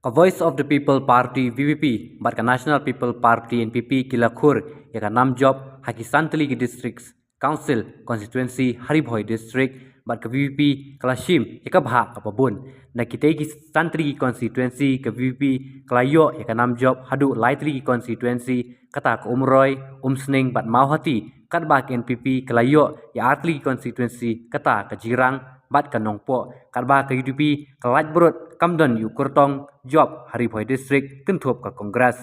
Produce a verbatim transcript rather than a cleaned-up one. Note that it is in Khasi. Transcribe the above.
Ka Voice of the People Party, V P P, bad ka National People Party, N P P, ki la khur ïa ka nam jop ha ki san tylli ki District Council Constituency ha Ri Bhoi District, bad ka V P P ka la shim ïa ka bhah kaba bun. Na kitei ki san tylli ki constituency, ka V P P ka la ïoh ïa ka nam jop haduh lai tylli ki constituency, kata ka Umroi, Umsning bad Mawhati, katba ka N P P ka la ïoh ïa ar tylli ki constituency, kata ka Jirang bad ka Nongpoh, katba ka U D P ka lait brot, kam don ïa u kyrtong jop ha Ri Bhoi District, kynthup ka Congress.